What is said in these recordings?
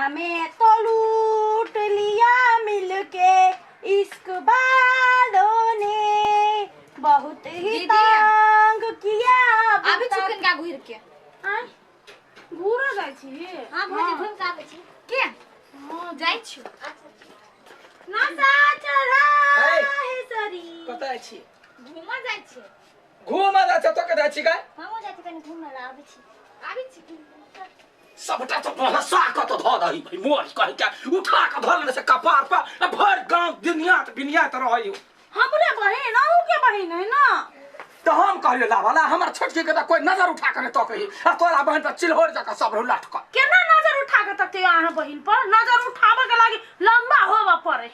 हमें तो लूट लिया मिलके इश्क वालों ने, बहुत ही दीदी। तंग किया। आबै छी कनिका घुरि के। आँय, घूरऽ जाइ छी? हाँ भौजी, घुमि के आबै छी के। हाँ, जाइ छी। नशा चढ़ा ऐ। है शरीर। कतऽ छी? घूमऽ जाइ छी। घूमऽ जाइ छै तो कतऽ छी गे? हमहूँ जाइ छी कनि घूमय लए, आबै छी। आबै छी। सबटा तो हंसा कऽ तो धऽ दही भाई मोर कहि के उठा कऽ धऽ लेने से कपार पर आ भरि गाँव दुनिया बिनिया रहै। हमरे बहिन, अहूँ के बहिन है ना? तऽ हम कहलियै लावाला हमर छोटकी के तऽ कोई नजर उठा के नहि तकै आ तोरा बहन पर चिल्होर जकाँ सब रहू लटकल। केना नजर उठा के तकियो? अहाँ बहिन पर नजर उठाबऽ के लागी लंबा होबऽ पड़े।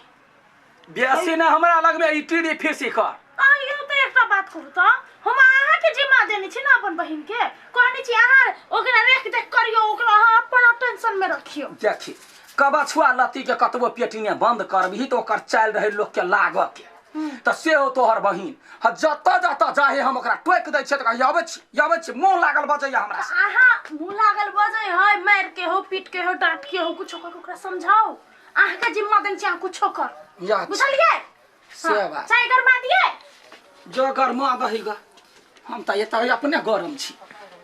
बेसी ने हमरा लगमे ई टीडी फीसी कर। आइयो तऽ एकटा बात कहू तऽ, हम अहाँके जिम्मा देने छी ने अपन बहिन के, कहने छी अहाँ ओकरा रेख देख करियो, ओकरा अहाँ अपन टेंशन में रखियो। देखी, कबछुआ लत्ती के कतबो पेटीने बंद करबही तऽ ओकर चालि रहै लोक के लागऽ के, तऽ सेहो तोहर बहिन ह जतऽ जतऽ जाहे हम ओकरा टोकि दै छियै तऽ कहै अबै छी अबै छी, मुँह लागल बजैया हमरा से। अहाँ मुँह लागल बजै है, मारि के हो, पीट के हो, डांट के हो, कुछो कर ओकरा समझाओ। अहाँके जिम्मा देने छी, अहाँ कुछो कर। या बुझलियै? से बात। चाय गरमा दिए? जो गरमा दही ग, हम तऽ एतऽ अपने गरम छी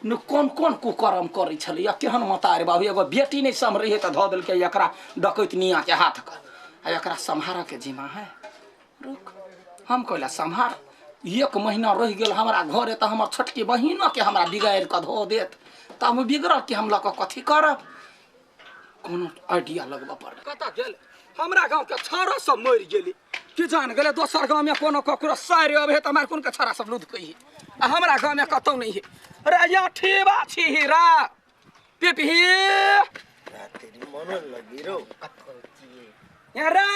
न। कोन कोन कुकरम करै छलै केहन मतारे बाबू, एगो बेटी नहि सम्हरै है तऽ धऽ देलकै एकरा डकैत निया के हाथ कर आ एकरा सम्हारऽ के जिम्मा है। रुक, हम कहला सम्हार एक महीना रहि गेल हमरा घरे तऽ हमर छोटकी बहिनोके हमरा बिगाड़ि कऽ धऽ देत तऽ हम बिगड़ल कि हम लऽ कऽ कथी करब? कोनो आइडिया लगबऽ पड़त। कतऽ गेल हमरा गाँवके छाड़ा सब मरि गेली कि जान गेलै। दोसर गाँवमे कोनो ककरो सारि अबै है तऽ हमरा कोन के छाड़ा सब लुधकै है आ हमरा गाँवमे कतौ नहि है। रे या ठीबा छी रा पिपही। मनो लगी रो। रे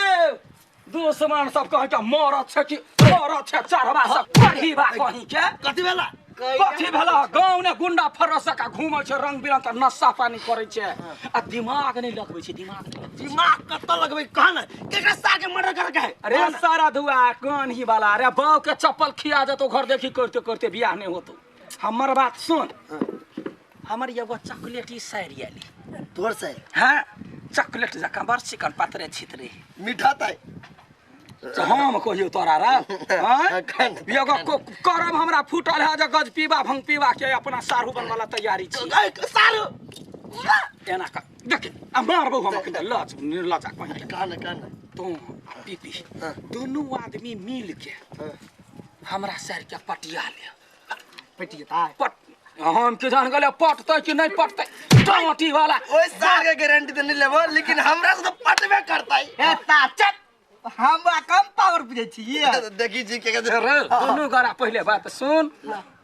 दुश्मन सब कहै के मरत छै कि मरत छै, चढ़बा सब कढ़ीबा कहीं के। कथी भेला? कथी भेला? गाँव ने गुंडा फरस जकाँ घूमै छै, रंग बिरंग के नशा पानी करै छै आ दिमाग नहि लगबै छै। दिमाग नहि लगबै छै। दिमाग कतऽ लगबै कह ने, केकरा सार के मर्डर कर के है? अरे सारा धुआ कान ही वाला, अरे बाप के चप्पल खिया जेतौ, घर देखी करते करते बियाह नहि होतौ। हमर बात सुन, हमर एगो चॉकलेटी साड़ी आयली। तोहर साड़ी? हाँ, चॉकलेट जकाँ बड़ चिकन पातरे छितरे। मीठा ताई। तऽ हम कहियौ तोरा रे आँय? एगो करम हमरा फूटल है जे गज पीबा भंग पीबा के अपना साढ़ू बनवाला तैयारी छी। सारू एना कर देख आ मारबौ हम अखन लज निर्लजा कहीं। कह ने, कह ने। तू आ पीपी दुनू आदमी मिल के हमरा सर के पटिया ले। पटियता? पट हम के जान गेलै पटतै कि नहि पटतै टाटी वाला। ओए सार के गारंटी तो नहीं लेबो, लेकिन हमरा से तो पटबे करतै। ए ताचत हमरा कम पावर बुझै छी। देखी छी के रे दुनू गरा पहिले बात सुन,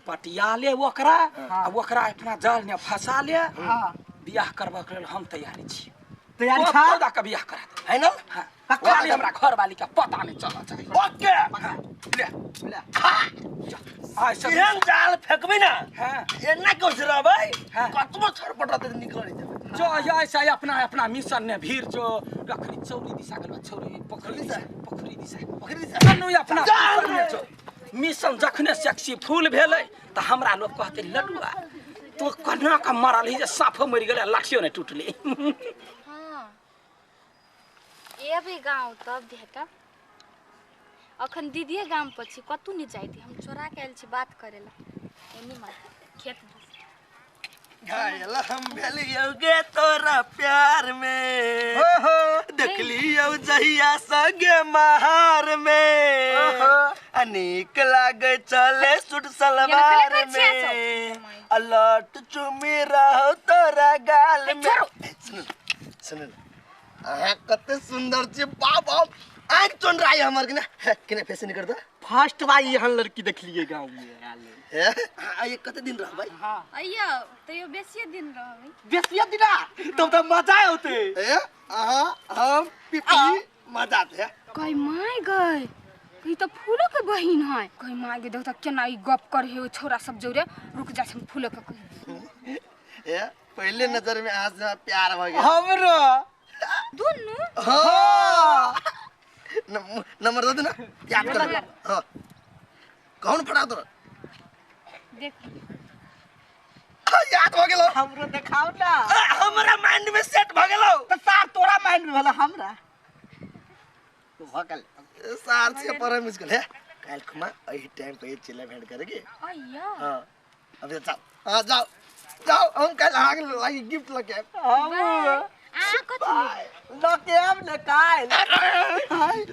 पटिया ले ओकरा आ ओकरा अपना जाल में फंसा ले। बियाह करबा के लेल हम तैयारी छी। तैयारी तो छा? तोरा के बियाह करा दे है ना? हाँ, खाली हमरा घर वाली के पता नहीं चलना चाहिए। ओके ले ले आ सब एहन जाल फेकबी ना। हाँ। एना कुछ रहबै। हाँ। कतबो छरपट रहतै तऽ निकल जेबै। जो या ऐसा अपना अपना मिशन ने भीड़ जो रखरी चौरी दिशा गेल छौरी पोखरी दिशा, पोखरी दिशा, पोखरी दिशा। दुनू अपना जाल मिशन में जो मिशन जखने सक्सेसफुल भेलै तऽ हमरा लोग कहतै लडुआ तो कोना के मरल ही जे साफो मरि गेलै लाठियो नहि टूटलै। हाँ एबै गाँव तब भेटब। अखन दीदीए गाम पर छी, कतहु नहि जाइ दी, हम चोरा के आयल छी बात करे ला एनी मार खेत दिस। घायल हम भेलियौ गे तोरा प्यार में, देखलियौ जहिया संगे महार में, आ नीक लागे चले सूट सलवार में, आ लट चुमी रहो तोरा गाल में। सुन सुन, अहाँ कते सुंदर छी बाप बाप, आँख चोन रहा है हमर के ना केना फैशन कर दो। फर्स्ट बार एहन लड़की देखलिए गाँव में आयल। हे आ ये कते दिन रहबै? अइयो तैयो बेसिए दिन रहबै। बेसिए दिना तब तऽ मजा औते। ए अहाँ हम पीपी मजा आते। कई my गई ई तऽ फूलो के बहिन है। कई my गई देख तऽ केना ई गप करे है छोरा सब जोरे, रुक जा हम फूलो के कही। ए पहले नजर में अहाँ से प्यार भ गेल हमरो दुनू। हाँ नंबर दे ना याद कर। हाँ कौन फटा तोरा? देख याद भ गेलो हमरो देखाओ ना। हमरा माइंड में सेट भ गेलो। त सार भेल हमरा भ गेल सार से पर मुश्किल है काल खुमा एही टाइम पे चिल्ला भेंट करेगी अय्या हां अब जाओ हां जाओ जाओ हम कल आग लागी गिफ्ट लके हम आ कथि लके आब ने काल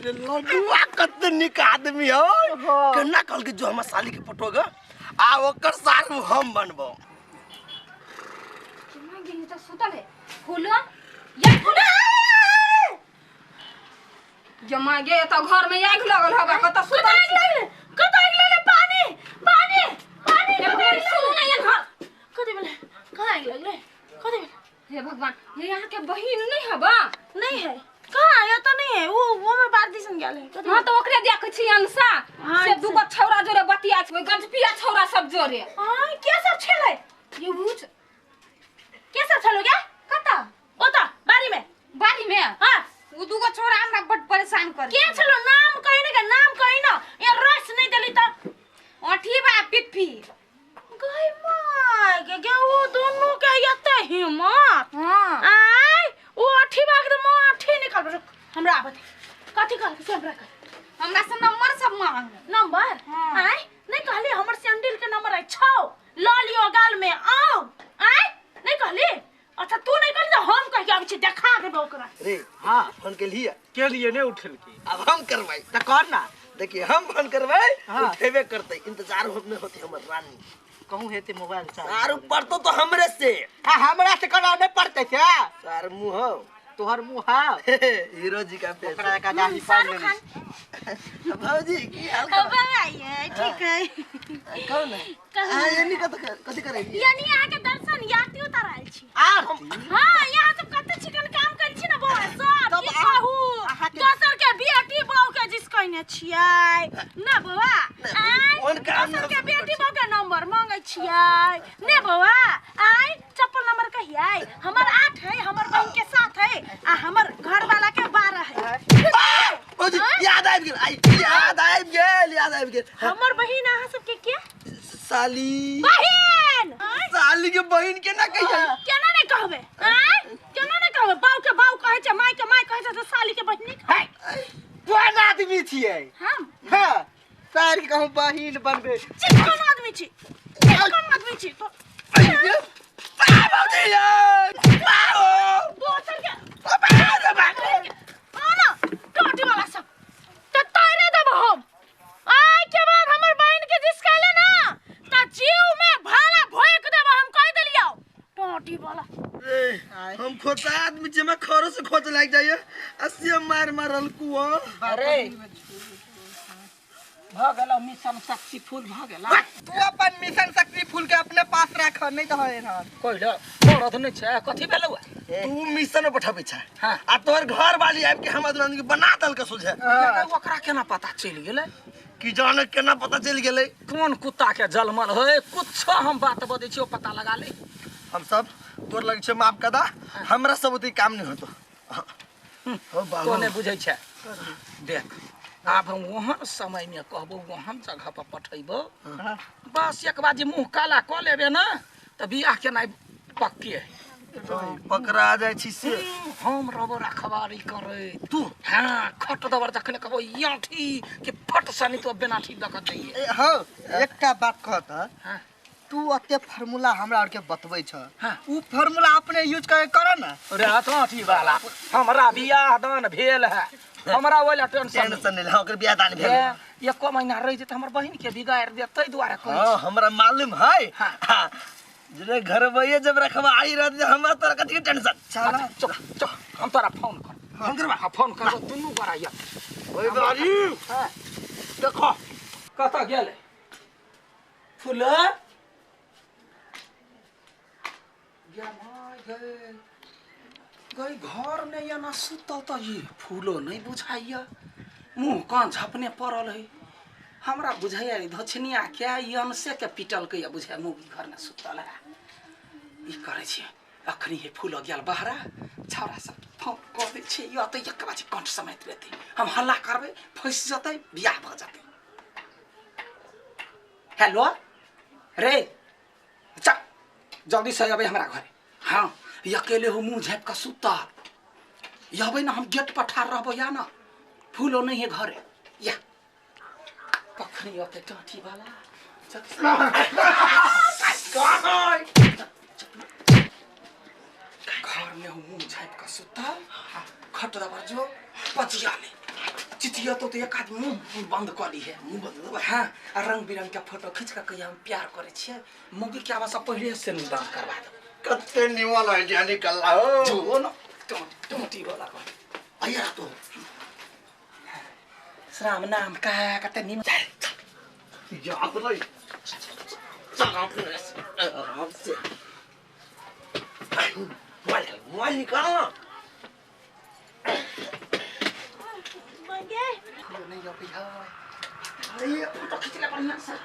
रे लडुआ कते निक आदमी हो केना कहल के जो हमर साली के पटोगा आ ओकर सार हम बनबो केना गेली त सुतल है फूलो या फूलो जमा गे त घर में आग लगल हबा कत सुतल कत आग लगल पानी पानी पानी सुन ना ये घर कथि भेलै कहाँ आग लगलै कथि भेलै हे भगवान ये यहाँ के बहिन नहीं हबा नहीं है कहाँ ये तो नहीं है वो में बात दिसन गेल है हां तो ओकरे देखै छी अंशा से दुगो छौरा जोरे बतिया छै गंजपिया छौरा सब जोरे हां के सब छलै ये ऊच के सब छलो गे कता ओता बारी में बारी में हां उ दुगो छौरा हमरा बड परेशान कर के छलो नाम कहि न के नाम कहि न ये रस नहीं देली त अठी बा पिप्पी गई माय गे गे वो दोनों के एते हिम्मत हां आय वो अठी बाग त म अठी निकाल रुक हमरा आबत कथि कहल से हमरा कह हमरा से नंबर सब मांग नंबर आय नहीं कहली हमर सैंडल के नंबर है 6 ल लियो गाल में आओ आय नहीं कहली अच्छा तू नहीं कहली त हम कह के आबै छी देखा देबो ओकरा रे हां फोन के लिए के लिए नहीं उठल की अब हम करवाई त कर ना देखिए हम फोन करवाई उठेबे करते इंतजार होने होती हमर रानी कहूं हेते मोबाइल चार्ज सार पड़तो तो हमरे से हां हमरा से कराने पड़ते क्या सार मुंह हो तोहर मुंह हा हीरो जी का फेस ओकरा का जाही पाल ले भौजी की हाल बाबा ये ठीक है कौन है हां यानी कत कथि करे यानी यहाँ के दर्शन याती उतर आयल छी आरती हां यहाँ सब कते चिकन काम करै छी ना बौआ सब की कहू दोसर के बेटी बहू के जिस कहने छियै ना बौआ आय दोसर के बेटी बहू के नंबर मांगै छियै ने बौआ आय चप्पल नंबर कहियै हमर 8 है हमर बहन के 7 है आ हमर घर वाला के 12 है भौजी याद आबि गेल आई याद आबि गेल याद आबि गेल हमर बहिन अहाँ सबके के साली बहिन साली के बहिन के ना कहियै केना नहीं कहबे आय केना नहीं कहबे बाऊ के बाऊ कहै छै माय के माय कहै छै त साली के बहिन नहीं कहबै कोन आदमी छियै हम हां सार के कहूं बहिन बनबे चिकन आदमी छी चिकन आदमी छी तो भौजी बाओ दोसर के बाओ ना टोटी वाला सब त तारे देब हम आय के बाद हमर बहिन के जिसकाले ना त जीव में भाला भोक देब हम कह देलियौ टोटी वाला रे हम खोता आदमी जे में खरो से खोज लाग जाइए अस्सी मार मारल कुओ अरे भ गेल मिशन सक्सेसफुल भ गेल तू अपन मिशन सक्सेसफुल के अपने पास राख नहीं त होए रहल कहिलो मरद नहीं छै कथि भेलौ तू मिशन पठाबै छै हां आ तोहर घर वाली आबि के हमर दुलानी के बना दल के सोझे ओकरा केना पता चलि गेलै की जाने केना पता चलि गेलै कोन कुत्ता के जलमल होय कुछो हम बात बजै छियो पता लगा ले हम सब तोर लग छै माफ कदा हमरा सब ओते काम नहीं होतो हो बाबू तो नहीं बुझै छै देख आब हम वहाँ समय में कहबो वहाँ जगह पर पठैबो बस एक बार जे मुंह काला क लेबे ना त बियाह केनाइ पक्के है पकड़ा जाइ छी से हम रबो रखवारी करे तू हां खट दबर जखने कहबो याठी के फट सनी तो बिना ठीक दक दैए ए हो एकटा बात कहत हां तू अते फार्मूला हमरा और के बतबै छ हाँ। उ फार्मूला अपने यूज करे कर ना रे अथी वाला हमरा बियाह दान भेल है हमरा ओला टेंशन टेंशन नहीं ओकर बियाह दान भेल एको महीना रह जेतै हमर बहिन के बिगाड़ देत तै दुआरे कहै हां हमरा मालूम है हां जे घर भैया जब रखवा आई रहत हमरा तोरा कथि के टेंशन चल चुप चुप हम तोरा फोन कर फोन करबा हां फोन करबो दुनू गोरा या ओए बारी हां देखो कत गेलै फूल या my गए गई घर में या ना सुतल त ये फूलो नहीं बुझाइया मुंह कान झपने पड़ल है हमरा बुझाइया धछनिया के ई अनसे के पिटल के बुझाय मुंह घर में सुतल है ई करै छी अखनी हे फूल गेल बहरा छौरा सब फोन कऽ दै छी या त एक बाजी कंठ समेत लेतै हम हल्ला करबै फंसि जतै बियाह भऽ जतै हेलो रे चल जल्दी से अबै हमरा घरे। हाँ अकेले हो मुँह झाँपि कऽ सुतल। यबै ना हम गेट पर ठार रहबो या ना फूलो नहीं है घरे या कखनी अते टाटी वाला घर में मुंह झाँप के सुतल खट दबर जो पचिया ले चिचिया तो एक आदमी मुंह बंद कर ली है मुंह बंद हां आ रंग बिरंग के फोटो खींच के कहिया हम प्यार करे छिए मुगी के आवाज पहिले से दान करवा दो कत्ते निमन आइडिया निकल हो जो न टोटी वाला को आया तो श्राम नाम का कते निमन याद नहीं आराम से मोबाइल निकाल ना मंगे नहीं अभी है अरे फोटो खींच ले बढ़िया से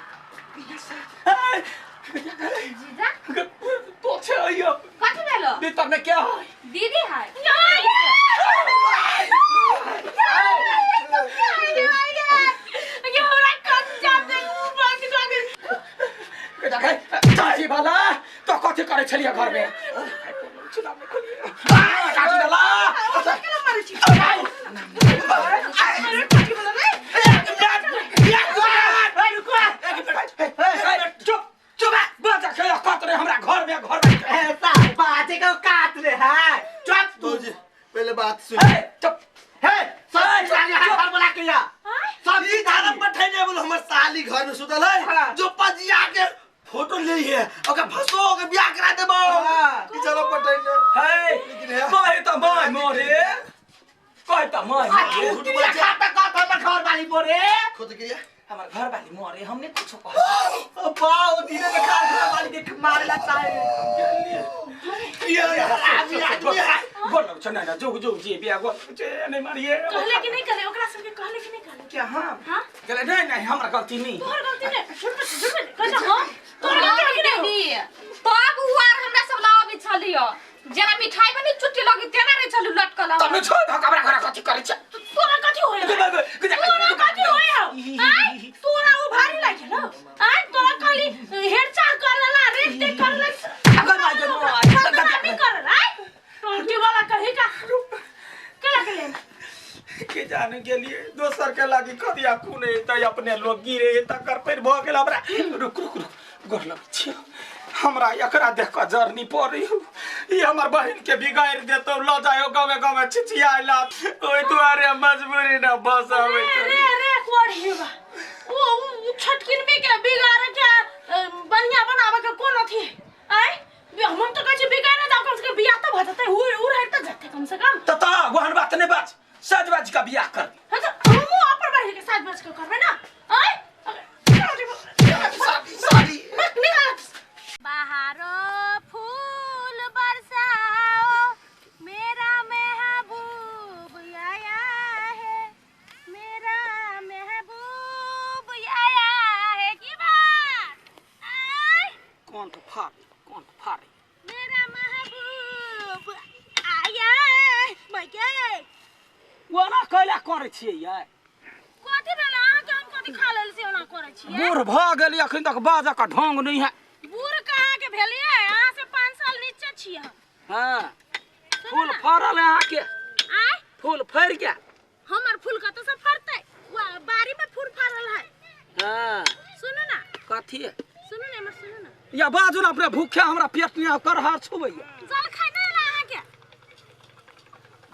जीजा तो छे आइयो कथि भेलो भीतर में क्या है दीदी है ये हमरा कच्चा से मुंह बंद कर दे चाची वाला तो कथि करे छलिए घर में चुनाव में खोलिए चाची वाला केना मारै छी अरे चाची वाला रे चुप चुप बाजा के कत रे हमरा घर में ऐसा बाजे को काट ले है चुप तू जी पहले बात सुन ए चुप हे सब साली घर बुला के या सब ई धारा पठैने बोल हमर साली घर में सुतल है जो पजिया के फोटो ले है ओका फसो के बियाह करा देबो ई चलो पठैने हे कहे त my मोरे कहे त my मोरे खाता का हमर घर वाली मोरे खुद क्रिया हमर घर वाली मोरे हमने कुछ कहा बाओ धीरे में घर वाली देख मारला चाहे ये आदमी आदमी है गोल छ ना जो जो जी बियाह गोल छे नहीं मारिए कहले कि नहीं कहले ओकरा सबके कहले कि नहीं कहले क्या हां हां कहले नहीं नहीं हमरा गलती नहीं तोहर गलती नहीं झूठ झूठ कहले हां तोहर गलती है कि नहीं तब उआर हमरा सब लाबे छलियो जेना मिठाई बनी चुट्टी लगी तेना रे छलु लटकल तब छोड़ धक हमरा घर कथि करै छ तोरा कथि होय तोरा कथि होय आय तोरा उ भारी लागि न आय तोरा कहली हेरचाह करला रेट ते करला अगर माय बदनामी करला आय टोटी वाला कही का केला के लेन के जाने के लिए दोसर के लागी कदिया खूने त अपने लोग गिरे तकर पर भ गेल हमरा रुक रुक रुक गोर लग छी हमरा एकरा देख के जरनी पड़ी ई हमर बहिन के बिगाड़ देतो ल जायो गावे गावे छिछियाला ओइ दुआरे मजबूरी न बस आवे रे रे कोढ़ी बा ओ छटकिन में के बिगाड़ के बढ़िया बनावे के कोन अथी आय हम तो कहै छी बिगाड़ जाओ कम से कम बियाह त भ जतै उड़ हट त जतै कम से कम त त वहन बात नै बाज साजबाज का बियाह कर हां त हमहु अपन बहिन के साजबाज के करबै ना आय साली साली बाहरो फूल बरसाओ मेरा महबूब आया है मेरा महबूब आया है की बात आय कौन तो फाड़ मेरा महबूब आया है मगे ओना कैला करै छियै यार कथि भेल अहाँ के हम कथि खा लेल से ओना करै छियै बूढ़ भ गेली अखन तक बाजऽ के ढंग नहीं है बूढ़ कहाँ के भेलियै अहाँ से 5 साल नीचे छियै हम हां फूल फड़ल है अहाँ के आय फूल फड़ गया हमर फूल कतऽ से फड़तै बाड़ी में फूल फड़ल है हां सुनू ना कथी सुनू ना हमर सुनू ना या बाजू ना अपने भूखे हमरा पेट नहीं कर हार छुबैया जल खाइ नहि एला अहाँ के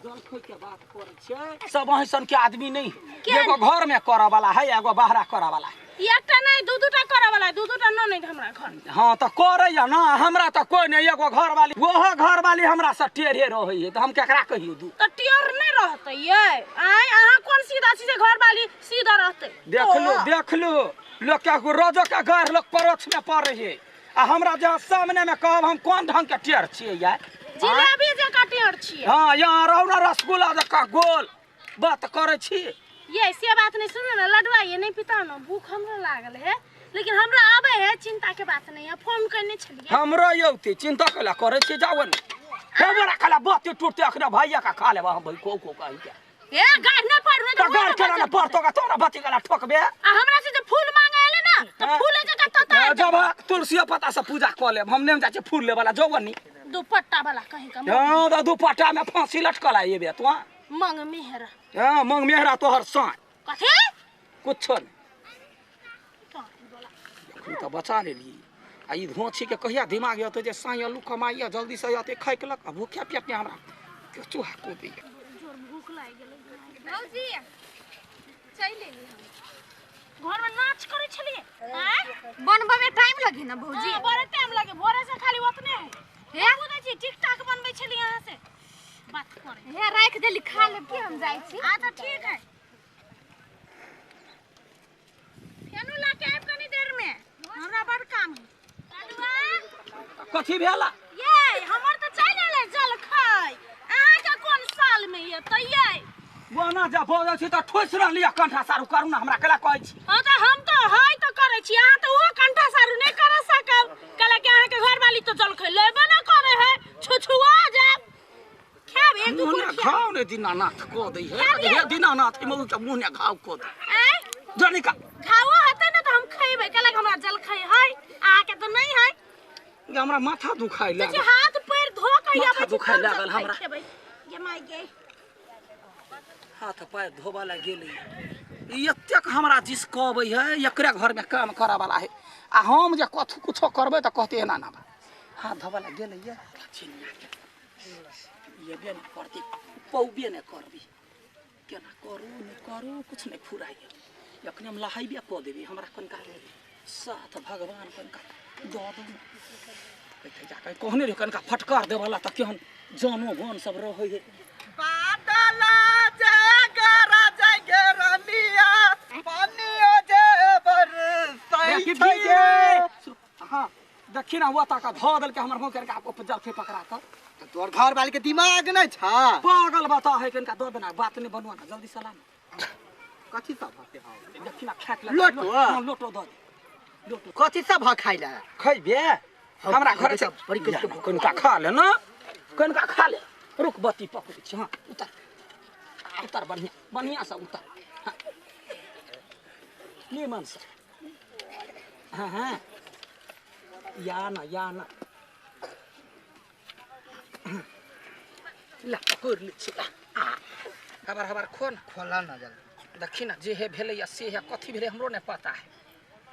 जल खाइ के बात करै छियै सब अहीं सन के आदमी नहीं एगो घर में करऽ वाला है एगो बाहरा करऽ वाला है एकटा नहीं दू दूटा करऽ वाला दू दूटा न नहीं हमरा घर हां त करैया ना हमरा त कोई नहीं एगो घर वाली ओहो घर वाली हमरा से टेढ़े रहै है त हम केकरा कहियो दू त टेढ़ नहीं रहतै ये आय अहाँ कोन सीधा छी जे घर वाली सीधा रहतै देख लो लोग के रोजो के घर लोग परोक्ष में पड़े है आ हमरा जहाँ सामने में कहब हम कोन ढंग के टेढ़ छियै यार जिलेबी जकाँ टेढ़ छियै हां यहाँ रहू ना रसगुल्ला जकाँ गोल बात करै छी ये से बात नहीं सुनो ना लडुआ ये नहीं पिता ना भूख हमरा लागल है लेकिन हमरा आबे है चिंता के बात नहीं है फोन करने छलिए हमरो यौते चिंता कैला करै छी जाओ ने हमरा खाला बात टूटते अखने भैया का खा लेबा हम भाई को को कहि के ए गाड़ न पड़ने त गाड़ केना न पड़तो का तोरा बच्ची गला ठोकबे आ हमरा से जे फूल मांगे एले ना त फूल जका तता जब तुलसी पत्ता से पूजा क लेब हम ने जाइ छी फूल ले वाला जौवनी। दुपट्टा वाला कहीं का। हां त दुपट्टा में फांसी लटकल है ये तू। मंग मेहरा। हां मंग मेहरा तोहर साई। कथी? कुछो नहीं। त बचा लेली। आ ई धोछी के कहिया दिमाग अतै जे साई आलू कमाइया जल्दी से अतै खाइ के लक आ भूखे पेट ने हमरा चूहा कोबी। जोर भूख लागि गेलै। भौजी चल लेली हम। घर में नाच करै छलियै? आँ? बनबै में टाइम लगे ना भौजी। हां बड़े टाइम लगे, भोरे से खाली ओतने है। हे बुझै छी ठीक ठाक बनबै छलियै अहाँ से बात करे। हे राख देली खा लेब की हम जाइ छी। अच्छा ठीक है। फेनु ला के आबि कनी देर में, हमरा बड़ काम है। कथी भेला? ये हमर त चल एलै जलखै। अहाँ के कोन साल में ये त ये बना जा बजै छी त ठोसि रहलियै कंठा सारू करू ना हमरा केला कहै छी। हां त हम त है त करै छी, अहाँ त ओहो कंठा सारू नै कर सकब। कहला कि अहाँ के घरवाली त जलखै लेबे न करे है, छुछुआ जाब। खाब एक दू मुँह घाव ने दीनानाथ को दै है। हे दीनानाथ मऊ के मुँह ने घाव को दे। आय जानी का घावो हेतै ने त हम खैबै। कहला कि हमरा जलखै है, अहाँ के त नै है। हमरा माथा दुखाइ लागल। हाथ पैर धो के आबै छी, दुखाइ लागल हमरा। गे my गे हाथ पैर धोबा ला गेलै। एतेक हमरा जिस कहबै है एकरे घर में काम करऽ वाला है आ हम जे कथु कुछो करबै त कहते एना ना बा। हाथ धोबा ला गेलै ये चिनिया के ये ने करती पौबे ने करबी केना करू ने करू कुछ नहीं फुराइ। अखने हम लहाइबे कऽ देबी हमरा कनका साथ भगवान कनका दऽ दू कहते जा के कहने रे कनका फटकार देवला त केहन जानो बन सब रहै है। बादला जगरा जगरनिया पानियो जे बरसै छै। हां देखी ना हुआ ताका धऽ देलकै हमर मुँह करके आपको जलखै पकड़ा त तोर घर वाले के दिमाग नै छ। पागल बता है कनका दऽ देना बात नहीं बनवा ना जल्दी सलाम। कथी सब हते हौ? देखी ना खाक लोटो। लोटो दऽ दे। लोटो कथी सब ह खाइला? खैबे हमरा घर से बड़ी कष्ट कनका खा ले ना कनका खा ले। रुक बत्ती पकड़ै छी। हां उतर उतर बढ़िया बढ़िया से उतर। हां निमन से। हां हां या ना या ना ला पकड़ ले छी। हबर हबर खो ना खोला ना जल्दी। देखी ना जे हे भेलै या से हे कथी भेलै हमरो नहीं पता है।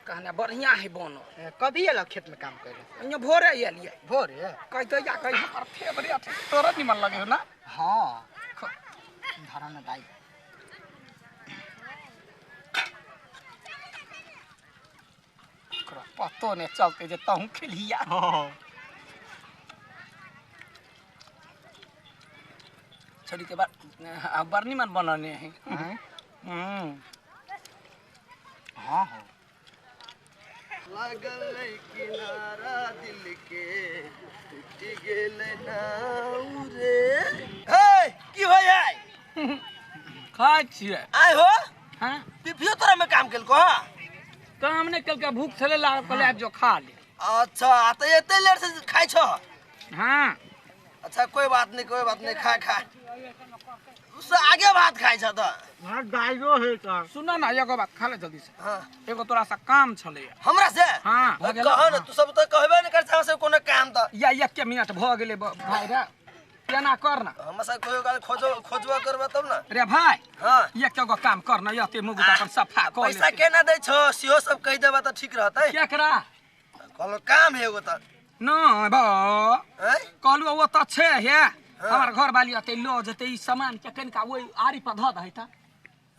कहने बढ़िया है बनो। कभी एला खेत में काम करे? अन्य भोरे एलियै। भोरे? कहि दे या कहि हमर फेवरेट है। तोरा निमन लगे हो ना? हां धरा ना दाई। ओकरा पतो नहीं चलते जे तहूँ खेलिया। हां छड़ी के बाद बड़ निमन बनने है। हां हां लागल किनारा दिल के टूट गेल नाउ रे। हे की होय है? खाइ छियै। आय हो? हां पिपियो तोरा में काम केलको? हां काम नहीं केलकै, भूख छलै लागल कहले आबि जो खा ले। अच्छा त एते लेट से खाइ छ? हां अच्छा कोई बात नहीं कोई बात नहीं, खा खा। उससे आगे भात खाइ छ त। हां दाइरो है त। सुन ना एगो बात खा ले जल्दी से। हां एगो तोरा से काम छलै। हमरा से? हां कह न तू सब त कहबे न कर हमरा से कोनो काम त। या एक मिनट भ गेलै भाई रे, एना कर ना हमरा से कोई गाल खोजो खोजबा करबा तब ना रे भाई। हां एक एगो काम कर ना यते मुगु अपन सफा क ले। पैसा केना दै छो सेहो सब कहि देबा त ठीक रहतै। केकरा कहलो काम है एगो त न बा कहलु ओ त छे हे हमर घर वाली अते ल जते ई सामान के कनिका ओइ आरी पर ध दही त।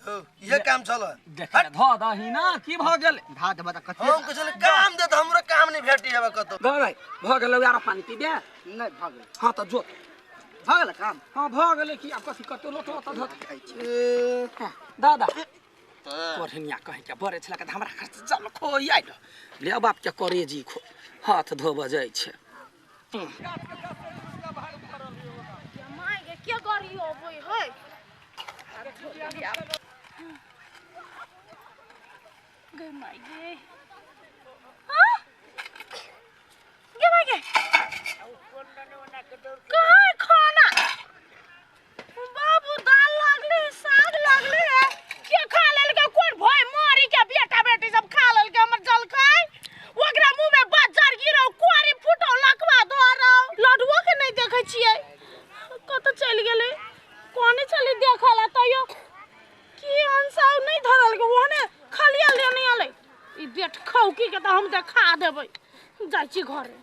हो इहे काम छल देख ध दही ना की भ गेल ध देबा त कथि हम कुछ काम दे त हमरो काम नहीं भेटी हेबा कतो। भाई भ गेल यार पानी पी दे नहीं भ गेल। हां त जो भ गेल काम। हां भ गेल की आब कथि कतो लोटो त ध हां दादा कोढ़निया कहि के बरे छला के हमरा खर्च चल खोइ आइल ले बाप के करेजी खो हाथ धोब जाइ छै। My गे के गाड़ी अबै है गे my गे। हां गे my गे कहाँ खाना बाबू दाल लागले साग लागले के खा लेलकै कोन भय मारी के बेटा बेटी सब खा लेलकै हमर जलखै ओकरा मुंह में बज्जर गिरौ कोरी फुटौ लकवा धरौ लडुओ के बेट खौकी के तऽ हम देखा देबै। जाइ छी घरे,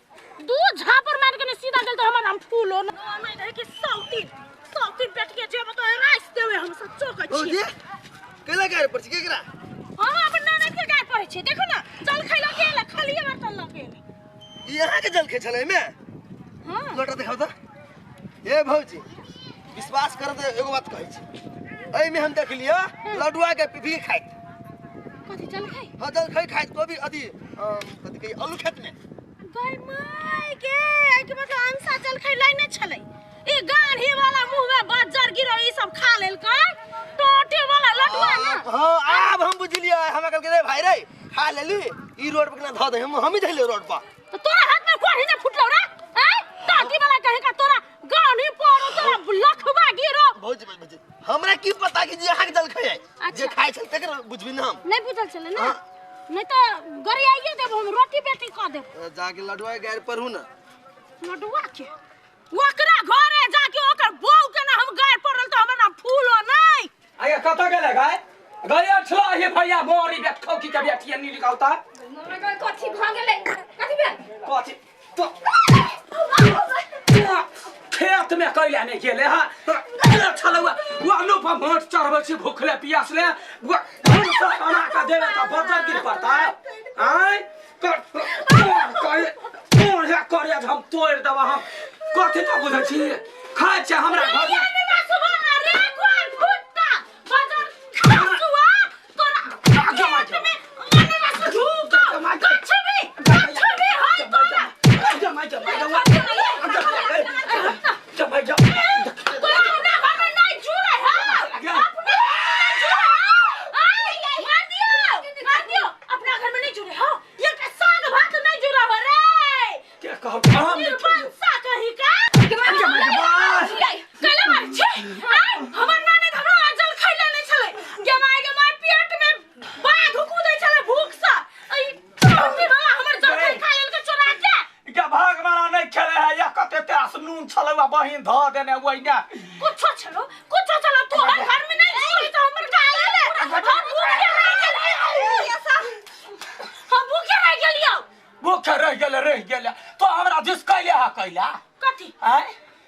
दू झापर मारि के ने सीधा गेल तऽ हमर हम फूलो न नहि रहै कि सौतीन सौतीन बेट के जेब तऽ राइस देबै हम सच्चो कहै छी। भौजी कैला गारि पर छी केकरा? हम अपन ननद के गारि पड़ै छी। देखो ना जल खै लऽ गेल, खालिए बर्तन लऽ गेल। ई अहाँके जलखै छलै एहिमे? हाँ। लोटा देखाउ तऽ। ए भौजी विश्वास कर तऽ एगो बात कहै छी, एहिमे हम देखलियै लडुआ के पीपी के खाइत। कथी जलखै? हाँ जलखै खाइत, कोबी अथी कथी कही आलू खेत में। गै माय गे, एहिके मतलब अंसा जलखै लाइने छलै। ई गाढ़ी वाला मुंह में बज्जर गिरो ई सब खा लेलकै, टोटे वाला लडुआ ना। हाँ आब हम बुझलियै, हमरा कहलकै रे भाई रे खा लेली, ई रोड पर केना धऽ दे, हम ही धैलियै रोड पर। तो तोरा हाथ में कोढ़ी ने फुटलौ रे? आय टोटी वाला कहे का तोरा गाढ़ी पड़ो, तोरा लखवा गिरो। भौजी भौजी हमरा की पता कि जे अहाँके जलखै है, जे खाइ छल तेकर बुझबी ना हम। नहीं बुझल छलै ना, नहीं तो गरियाइए देब हम, रोटी बेटी कऽ देब। जाके लडुआ के गारि पढ़ू ना। लडुआ के ओकरा घरे जाके ओकर बहू के ना हम गारि पड़ल तऽ हमर नाम फूलो नहीं। आया कतऽ गेलै गाय? गए छला हे भैया मोरी बेट खौकी के बेटिया नी निकालता। मम्मी कथी भऽ गेलै? कथी भेल? कथी तो खेत में कैला नहीं गेले हा छलौआ वालो पर माछ चढ़बै छी भूखले पियासले बना के देबै तऽ बजर गिर पड़ता। आय कर करे हम तोड़ि देब हम। कथी तो बुझै छी खाइ छै हमरा घर में। बहिन धऽ देने ओहिना कुछो छलो कुछो छलो तोहर घर में नहीं जुड़े तो हमर का ले हम भूखे रह गेलियो, हम भूखे रह गेलियो, भूखे रह गेले रह गेले तो हमरा जिस कैले हा कैला कथी आय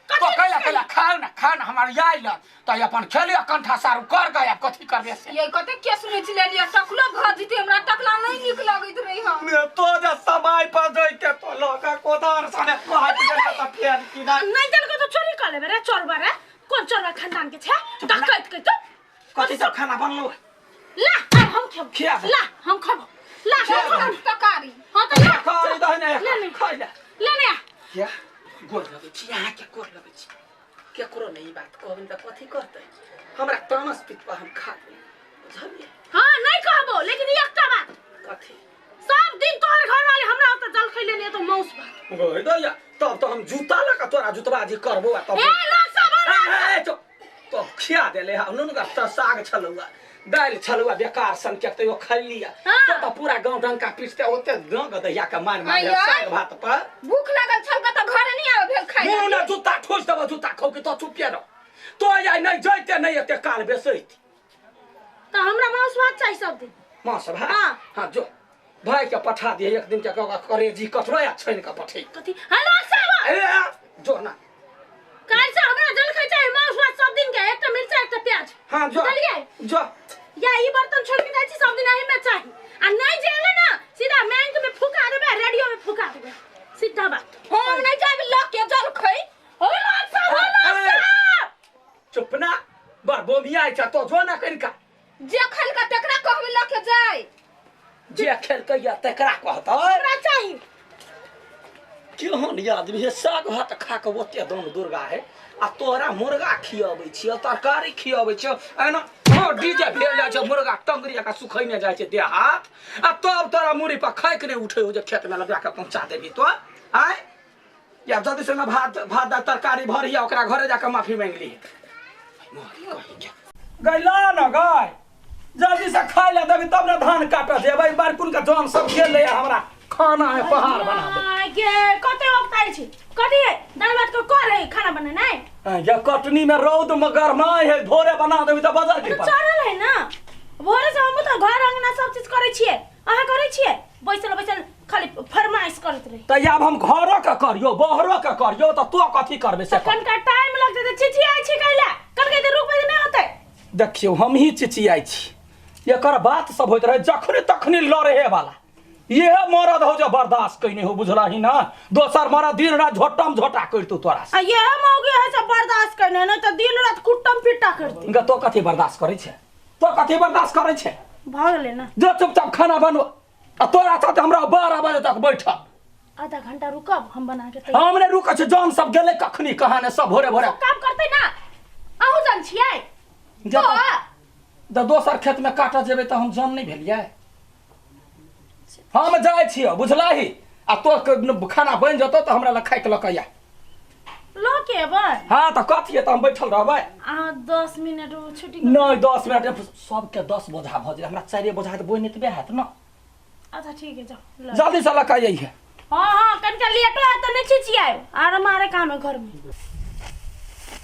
तो कैला कैला खाउ ना खाउ ना हमर आइल त अपन खेलियो कंठा सारू कर गया कथी करबे से। ये कते के सुनै छी लेलियो टकलो भ जिते, हमरा टकला नहीं नीक लगैत रही हम। मैं तो जे समय पर जइते तो लगा कोदार सने कहत गेल त फेर की ना नहीं देलको तो चोरी कर लेबे रे चोरबा रे। कोन चोरबा खानदान के छै डकैत के तो कथी सब खाना बनलो? ला अब हम खेब, ला हम खेब, ला हम खेब तरकारी। हां त ला खा दे ने खा ले ले ले क्या गोर लगै छी अहाँ के गोर लगै छी केकरो नहीं बात कहबनि त कथी करतै, हमरा तामस पितबा हम खा लेबै बुझलियै। हां नहीं कहबो, लेकिन एकटा बात कथी? सब दिन तोहर घर वाले हमरा ओत जल खै लेने तो मौस भात गइ दैया तब तो हम जूता लगा तोरा जूतबाजी करबो आ तब ए लो सब ए चुप तो खिया देले हा नुन का त साग छलौआ दालि छलौआ बेकार सन के तैयो खैलिया तो त पूरा गांव डंका पीसते ओते गांव गदैया के मार मार साग भात पर। भूख लागल छल त घरे नहीं आवे भेल खाइ मुंह ना जूता ठोस देबो जूता खौ के तो चुपिया रह तो आइ नहीं जइते नहीं एते काल बेसैत त हमरा मांस भात चाही सब दिन। मांस भात? हां जो भाई के पठा दिए एक दिन के करेजी कटरो या छानि के पठे कथी? हेलो साहब ए जो ना काल से हमरा जलखै चाही मांस भात सब दिन के, एकटा मिर्चा एकटा प्याज। हां जो बुझलियै? जो या ई बर्तन छोड़ के जाइ छी सब दिन एही में चाही आ नहीं जे एले ना सीधा बैंक में फुका देबै, रेडियो में फुका देबै, सीधा बात। हम नहीं जाब ल के जलखै। हो साहब हो साहब चुप ना बर बोमिया छ तो जो ना कनिका जे खेलका तकरा कहबै ल के जाय, जे खेलकै या तकरा कहतै हमरा चाही। केहन आदमी है साग भात खा के ओते दम दुर्गा है आ तोरा मुर्गा खियाबै छियौ तरकारी खियाबै छियौ एना हाँ डीजे भेल जाइ छै मुर्गा टंगरी का सुखैने जाइ छै देह हाथ आ तब तोरा मुड़ी पर खाइक नहि उठै हो जे खेत में लगा के पहुंचा देबी तो आय या जल्दी से भात भात दाल तरकारी भरिया ओकरा घरे जाके माफी मांगि ली। गैला न गाय जल्दी से खाइ ले देबी तब ने धान काटऽ जेबै। बारकुन के जन सब गेल ले हमरा खाना है पहाड़ बना दे। गे कते वक्त आइ छी कथी है दाल भात के करे खाना बनेनाइ? या कटनी में रौद में गरमाय है भोरे बना देबी त बजर के चढ़ल है ना भोरे से हम त घर अंगना सब चीज करै छियै। अहाँ करै छियै बैसल बैसल खाली फरमाइश करैत रही। तऽ आब हम घरो के करियो बहरो के करियो तऽ तो कथी करबे से तऽ कनका टाइम लगतै तऽ चिचियाइ छी कैला कनका देर रुकबै तऽ नहि होतै। देखियौ हमही चिचियाइ छी एकर बात सब होइत रहे जखने तखने लड़े वाला इहे मरद हो जे बर्दाश्त कैने हो बुझलही ना दोसर मरद दिन रात झोटम झोटा करतौ तोरा से। आ इहे मौगी है सब बर्दाश्त करने नहीं तऽ दिन रात कुट्टम पिट्टा करती। इनका तो कथी बर्दाश्त करै छै तो कथी बर्दाश्त करै छै भऽ गेलै ना। जो चुपचाप खाना बनबो आ तोरा साथ हमरा 12 बजे तक बैठल। आधा घंटा रुकब हम बना के तैयार। हम नहि रुकै छी जन सब गेलै कखनी कहाँ ने सब भोरे भोरे सब काम करतै ना अहूँ जन छियै जब तो तऽ दोसर खेत में काटऽ जेबै तऽ हम जन नहि भेलियै। हम जाइ छियै बुझलही आ तो खाना बनि जेतौ तऽ हमरा लग खाइके लऽ कऽ आ। लऽ के एबै? हाँ तऽ कथी तऽ हम बैठल रहबै। अहाँ 10 मिनट छुट्टी नहि 10 मिनट सबके 10 बोझा भऽ जेतै हमरा 4 बोझा तऽ बोनि एतबे हैत ना। अच्छा ठीक है जाओ जल्दी से लऽ कऽ अइहे। हाँ हाँ कनिका लेटो है तऽ नहि चिचियाएब आर मारे काम है घर में।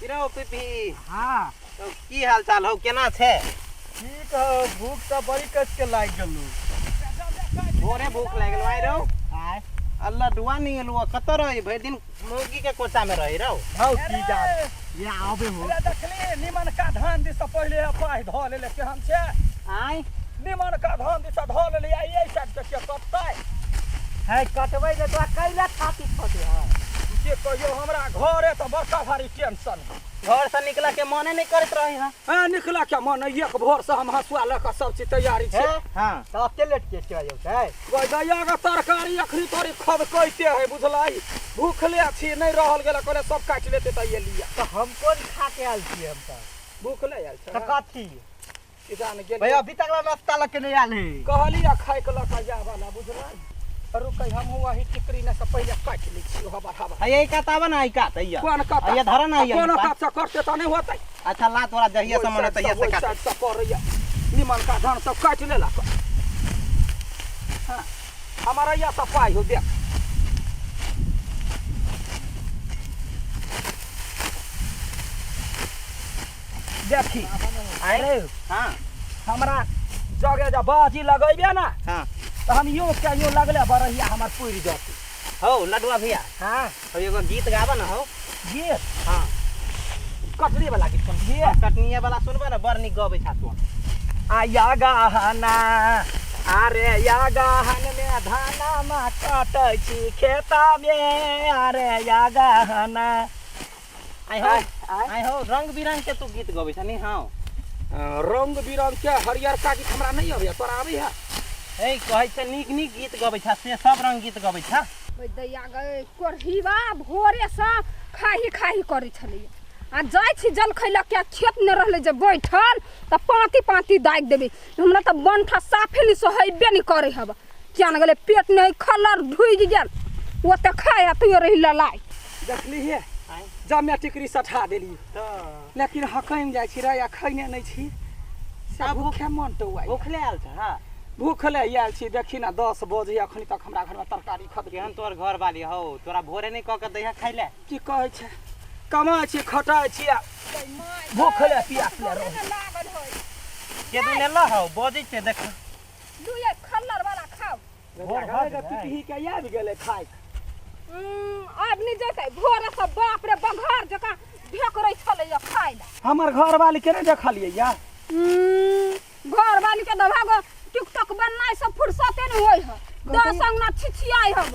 की रौ पीपी? हाँ। तो की हाल चाल हौ केना छै? ठीक हौ भूख तऽ बड़ी कस के लागि गेलौ। भोरे भूख लागि गेलौ आइ रौ? आइ। अल्लाह डुआ नहीं एलौ कतऽ रही भरि दिन मौगी के कोचा में रही रौ? हौ की जान ये आबे हो। अरे देखली निमन का धान दिस पहिले पाइ धऽ लेले केहन छै? आइ निमन का धान दिस धऽ लेले आ एहि साइड से के कटतै? है कटबै जे तोरा कैला छाती फटे है? के कहियो हमरा घरे तऽ बड़का भारी टेंशन है। घर से निकला के मने नहीं करत रही हां। हां निकला के मन एक भोर से हम हंसुआ लऽ कऽ सब चीज तैयारी छै। हां तऽ एते लेट के चलि जेतै? गै दैया के तरकारी अखनी तोरी खदकैते है बुझलाई भूखले छी नहीं रहल गेल कहले सब काटि लेते तऽ एलियै। तऽ हम कोन खा के आयल छियै हम तऽ? भूखले आयल छै। तऽ कथी? की जान गेल। भैया अभी तक नाश्ता लऽ के नहीं आयल है। कहली आ खाइ के लऽ कऽ जाय वाला बुझलाई। रुकै हमहूँ वही टिकरी ने से पहिले काटि लै छी हबर हबर। है कात आबऽ ना, ई कात, हैया। कोन कात? हैया धर ना, हैया कोन ई पात। कात से करते तऽ नहि होतै। अच्छा ला तोरा जहिया से मन होतै तहिया से ओहि काट। साइड से करैया निमन का धान सब काटि लेलक। हाँ, हमारा यह सब पाइ हो देख। देखी अरे हाँ हमरा जगह जब बाजी लगेबे ना हाँ तऽ हम यो के यो लगले बरहिया हमर पुरि जतै। हौ लडुआ भैया। हाँ हौ एगो गीत गाबऽ ना हौ। गीत? हाँ कटनी वाला गीत सुनबिहे? कटनिया वाला सुनबे ना बड़ नीक गबै छा तू। आ या गहना अरे या गहन में धाना मा कटै छी खेता में अरे या गहना। आइ हौ आइ हौ रंग बिरंग के तू गीत गबै छा नी? हौ रंग बिरंग के हरियरका गीत हमरा नहीं अबैया तोरा अबैया? ए कहै छै नीक नीक गीत गबै छा से सब रंग गीत गबै छा। ओइ दैया गै कोढ़ीबा भोरे से खाही खाही करै छलैया आ जाइ छी जलखै लऽ के खेत नहि रहलै जे बैठल तऽ पाँति पाँति दागि देबै। हमरा तऽ बंठा साफे नहि सोहेबे नहि करै हब किया ने गेलै पेट नहि खलर ढुकि गेल ओते खाय आ तैयो रही ललाइ। देखली हे जमे टिकरी सठा देली लेकिन हकमि जाइ छी रे आ खैने नहि छी से भूखे मन टौआइ। भूखले आयल छ? हाँ भूखले आयल छी। देखी ना 10 बजे अखनी तक हमरा घरमे तरकारी खद। केहन तोहर घर वाली हौ तोरा भोरे नहीं कह के दैहा खाइ ले? की कहै छै कमाइ छी खटाइ छी आ भूखले पियासले रहै। के दू लेलऽ हौ बजै छै देख। लुए खल्लर वाला खाओ। भोर भऽ गेलै। पिपही के आबि गेलै खाइ। आब नहि जेतै भोरे से बाप रे बघार जकाँ ढेकरै छलैया खाइ लए। हमर घरवाली के नहि देखलियै या? घरवाली के दभागो टिकटॉक बननाइ सब फुर्सते नहि होइ है 10 अंगना छिछियाइ हब।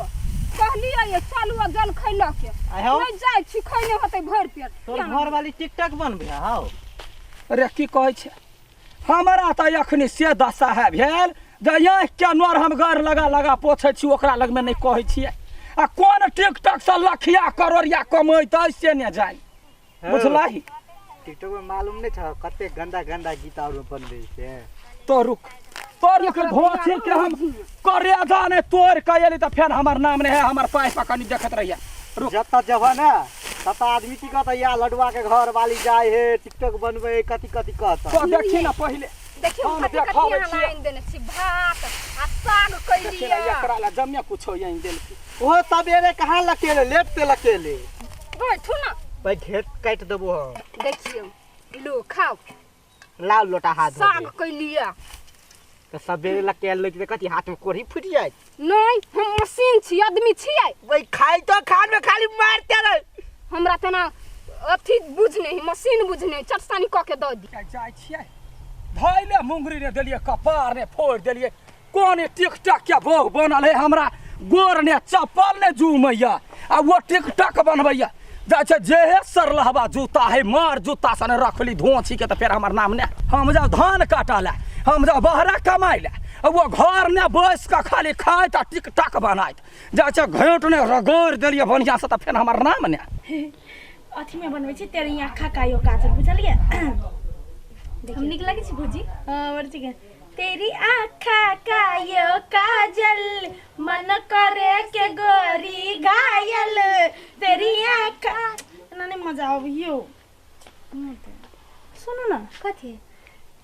कहलियै ये चलू आ जलखै लऽ के आइ हौ। नहि जाइ छी खैने होतै भरि पेट। तोर घरवाली टिकटॉक बनबै हौ? अरे की कहै छै हमरा तऽ अखनी से दशा है भेल जे आँखि के नोर हम गड़ लगा लगा पोछै छी ओकरा लगमे नहि कहै छियै आ कोन टिकटॉक से लखिया करोड़िया कमैतै से नहि जानि बुझलही? टिकटॉक में मालूम नहीं छ कते गंदा गंदा गीत और बनबै छै। तो रुक तो रुक घोची के हम करे जाने तोड़ के एली तऽ फेर हमर नाम नहीं है हमर पाइ पर कनी देखैत रहिया। रुक जतऽ जबह ना ततऽ आदमी की कहतै या लडुआ के घर वाली जाय हे टिकटॉक बनबै कथी कथी कहतै। तो देखी ना पहिले देखियौ हम कथी कथी देखाबै अहाँ छियै। आनि देने छी भात आ साग देखी ना कैलियै। एकरा ला जमे कुछो आनि देलकै। ओहो सबेरे कहाँ लकेले लेट से लकेले। बैठू ना भाई घेट काटि देबो हम। देखियौ लो खाओ। लाउ लोटा हाथ धो साग के। कैलियै। तऽ सबेरे लग के लग कथी हाथ में कोढ़ी फूटि जाय। नहीं, हम मशीन छी, आदमी छियै। वही खाई तो खान में खाली मारते रहे। हमरा तना अथी बुझने ही, मशीन बुझने, चटसानी क के दऽ दी। जाइ छियै धैले मुंगरी ने देलियै, कपार ने फोड़ि देलियै। कोन टिकटक के बहू बनल है, हमरा गोर ने चप्पल ने जुमैया आ वो टिकटक बनबैया। जाइ छै जेहे सरलहबा जूता है, मार जूता सने रखली धोछी के, तऽ फेर हमर नाम ने। हम जाउ धान काटऽ लए, हम जाउ बहरा कमाइ लए, आ वो घर ने बैस कऽ खाली खाइत आ टिकटक बनाइत। जाइ छै घेंट ने रगड़ि देलियै बढ़िआँसँ, तऽ फेर हमर नाम ने। अथी में बनबै छी तेरी आँखा का यो काजल, बुझलियै? हम नीक लगै छी भौजी? हाँ, बड़ ठीक है। तेरी आँखा का यो काजल मन करे के गोरी घायल, तेरी आँखा। एना नहि मजा आबैयो। सुनू ने। कथी?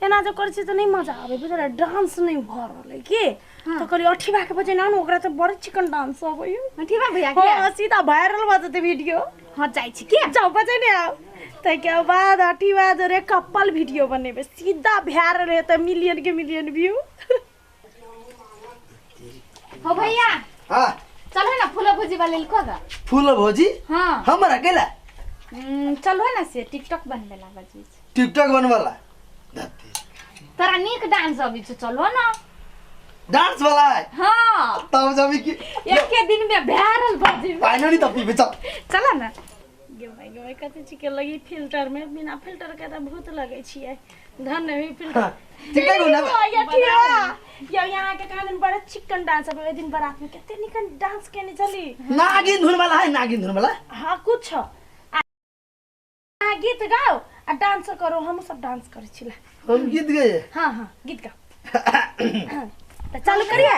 एना जे करै छी तऽ नहि मजा आबै, बुझलियै? डांस नहि भऽ रहल अइ की, तऽ कहलियै अठीबा के बजेना ने, ओकरा तऽ बड़ चिकन डांस अबैया। अठीबा भैया के? हाँ, सीधा वायरल भऽ जेतै वीडियो। हाँ, जाइ छी के। जाउ बजेने आउ, ताहिके बाद अठीबा जोरे कपल वीडियो बनेबै, सीधा वायरल हेतै, मिलियन के मिलियन व्यू। हो भैया। हाँ। चलो ना फूलो भुजी वाले लिखो गा। फूलो भौजी? हाँ। हमरा अकेला? चलो ना से टिकटॉक बनबे ला बजी। टिकटॉक बनवाला? तोरा नीक डांस अबै छौ, चलो ना। डांस वाला है? हाँ। तब जब की एके दिन में वायरल भऽ जेबै। फाइनली तब पीबे चल। चलो ना। गे भाई, गे भाई, कते चिकन लगी फिल्टर में, बिना फिल्टर के तऽ भूत लगै छियै। धन नहीं फिल्टर। हाँ, टिकटॉक बनाबे। या ठीक या यहाँ के कहाँ दिन बड़ा चिकन डांस अब ओहि दिन बारात में कते निकन डांस केने छली। नागिन धुन वाला है, नागिन धुन वाला। हाँ, कुछ अहाँ गीत गाओ आ डांस करो, हम सब डांस करै छी। हम गीत गए। हाँ हाँ, गीत गाओ तऽ चालू करिए।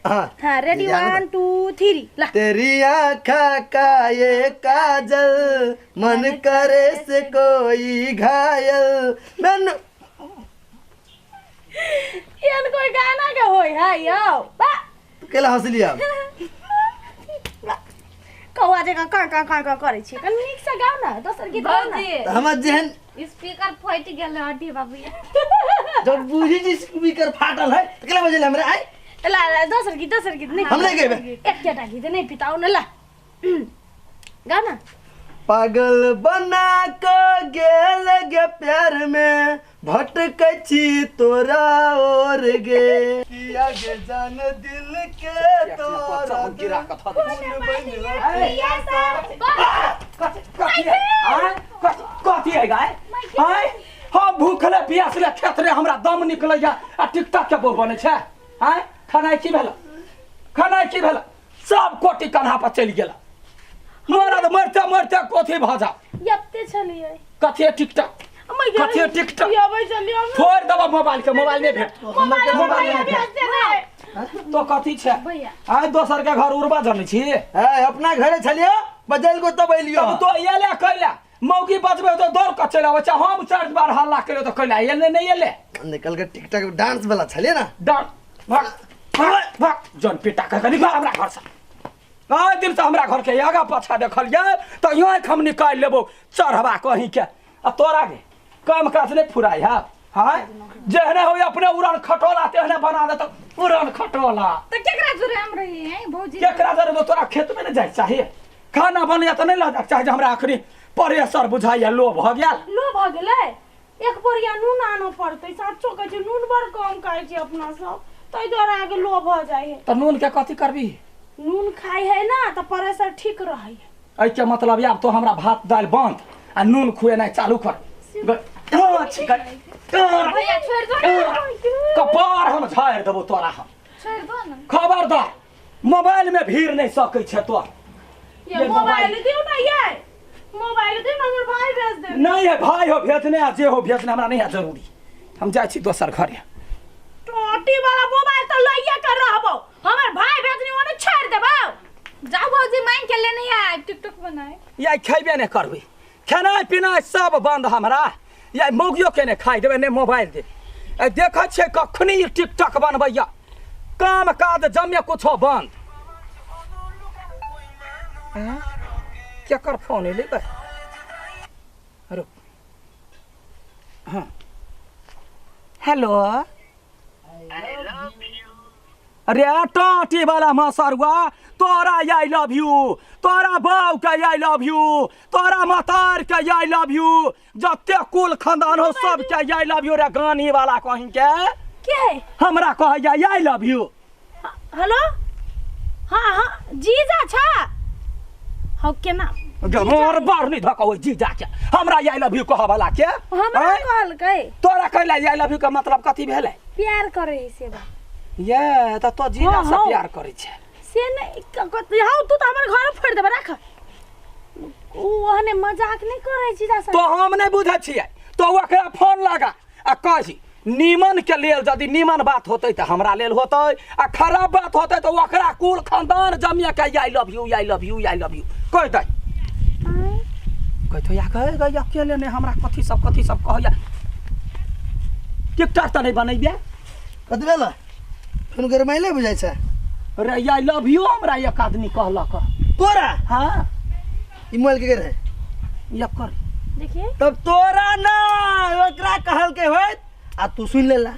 हाँ हाँ, रेडी, 1 2 3 ला। तेरी आँखा का ये काजल मन करे से कोई घायल मन। एहन कोई गाना के होय है यौ? बा केला हंसली आप? कौआ जकाँ काँ काँ काँ काँ करै छी, कनि नीकसँ गाउ ने, दोसर गीत गाउ ने। भौजी, हमर जेहन स्पीकर फटि गेल अठीबा भैया। जब बूझी जी स्पीकर फाटल है तो केला बजेले हमरा आइ? ला ला, दोसर गीत, दोसर गीत नहीं। हम नहीं गेबे। एकेटा गीत नहीं पिताउ ने, ला गाउ ना। पागल बना के गेल गे प्यार में भटकै छी तोरा और गे, किया गे जान दिल के तोरा गिरा कऽ धऽ दै छी। खून बनि कथी है? आँय? कथी है गाय? आँय? हम भूखले प्यासले खेत रे, हमरा दम निकलैया आ टिकटक के बहु बनै छै। आँय, खेनाइ की भेल? खेनाइ की भेल? सब कोटी कन्हा पर चलि गेल। मरद मरते मरते कथी भऽ जाओ। यत्ते छलियै। कथी है टिकटक? कथी है टिकटक? अबै छलियै। फोड़ि देबऽ मोबाइल के, मोबाइल नहि भेट, मोबाइल नहि भेट। तो कथी छै? आइ दोसर के घर उड़बा जनै छी? है अपना घरे छलियो, बजल को तब एलियो। तब तो एले कैला मौगी बजबे तो दौड़ कऽ चलि आबै छै। हम चारि बार हल्ला केलियो तऽ कैला एले नहि एले? निकल के टिकटक डांस वाला छलिए ना। डांस भाग भाग भाग, जन पिटा कऽ निकल हमरा घरसँ। आइ दिनसँ हमरा घरके आगा पाछा देखलियै तऽ आँखि हम निकालि लेबो चढ़बा कहीं के। आ तोरा गे काम काज नहि फुराइ है? हाँ, जेहने हो अपने उड़न खटोला तेहने बना देत उड़न खटोला। तऽ केकरा जोरे हम रही हैं भौजी? केकरा जरे? तोरा खेतमे नहि जाइ चाही, खाना बनैया तऽ नहि लऽ जाके चाही जे हमरा अखनी प्रेशर बुझाइया, लो भऽ गेल। लो भऽ गेलै? एक बोरिया नून आनऽ पड़तै। साचो कहै छै, नून बड़ कम खाइ छी अपना सब, ताहि दुआरे अहाँके लो भऽ जाइ है। तऽ नूनके कथी करबी? नून खाइ है ना तऽ प्रेशर ठीक रहै है। एहिके मतलब आब तो हमरा भात दालि बंद आ नून खुएनाइ चालू कर। भैया छोड़ि दो ना। कपार हम झाड़ि देबो तोरा हम। छोड़ि दो ना। खबरदार, मोबाइल में भीड़ नहीं सकै छै तो। ये मोबाइल दियौ ना, ये मोबाइल दियौ ना, हमर भाई भेज दे। नहीं है भाई हो भेजने आ जे हो भेजने, हमरा नहीं है जरूरी। हम जाइ छी दोसर घरे। टोटी वाला मोबाइल तऽ लइए के रहबो, हमर भाई भेजने ओने छोड़ देबो। जाओ भौजी, मांग के लेने आए टिकटॉक बनाए। या खेबे नहीं करबै, खेनाइ पिनाइ सब बंद हमरा। या मौगियो के नहि खाइ देबै, नहि मोबाइल देबै। देखै छियै कखनी ई टिकटॉक बनबैया, काम काज जमे कुछो बंद। केकर फोन एलै बे? रुक। हाँ, हेलो। अरे टाटी वाला मसरुआ, तोरा I love you, तोरा बाऊ के I love you, तोरा मतार के I love you, जते कुल खानदान हो सब के I love you. रे गानी वाला कहीं के के है? हमरा कहैया I love you. Hello, हाँ हाँ जीजा छा हौ केना मोर बर नहीं धक ओइ जीजा के हमरा I love you कहऽ वाला के। हमरा आँय? कहलकै। तोरा कहला I love you के मतलब कथी भेलै? प्यार करे है से बा। ये तऽ तो जीजा हाँ, से हाँ। प्यार करै छै से नहीं हौ तू तऽ हमर घर फोड़ि देबे राख। उ ओहने मजाक नहीं करे जीजा से। तो हम नहीं बुझै छियै, तो ओकरा फोन लगा आ कही नीमन के लेल यदि नीमन बात होतै तऽ हमरा लेल होतै, आ खराब बात होतै तऽ ओकरा कुल खानदान जमिया के I love you, I love you, I love you कहि दै। कहै या कहे गई अकेले नहीं हमरा कथी सब कहैया। टिकटॉक तऽ नहीं बनैबे। कथी भेल? फोन गरमाइले बुझाइ छै। अरे I love you हमरा एक आदमी कहलक। तोरा? हाँ। ई मोबाइल के रहे? एकर। देखिए। तब तोरा ना ओकरा कहलकै होइत आ तू सुन लेला।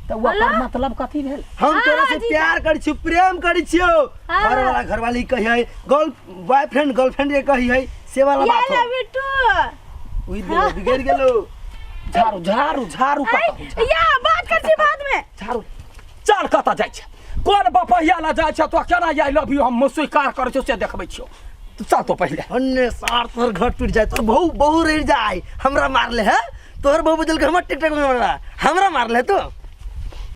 तऽ ओकर मतलब कथी भेल? हम तोरा से प्यार करै छियौ, प्रेम करै छियौ। घरवाला घरवाली कहियै, गर्ल बॉयफ्रेंड गर्लफ्रेंड के कहियै, से वाला बात हो। I love you too. उई देलो बिगड़ गेलो। झाड़ू झाड़ू झाड़ू कतऽ? या बात कर छी बाद में। झाड़ू चल कतऽ जाइ छै? कोन बपहिया ला जाइ छै? तो केना I love you हम स्वीकार करै छियौ से देखबै छियौ। चल तो पहिले। अन्ने सार तोहर घर टूट जाए, तोहर बहु बहु रह जाए। हमरा मारले है तोहर बहु बदल के हमर टिकटॉक में हमरा मारले तो।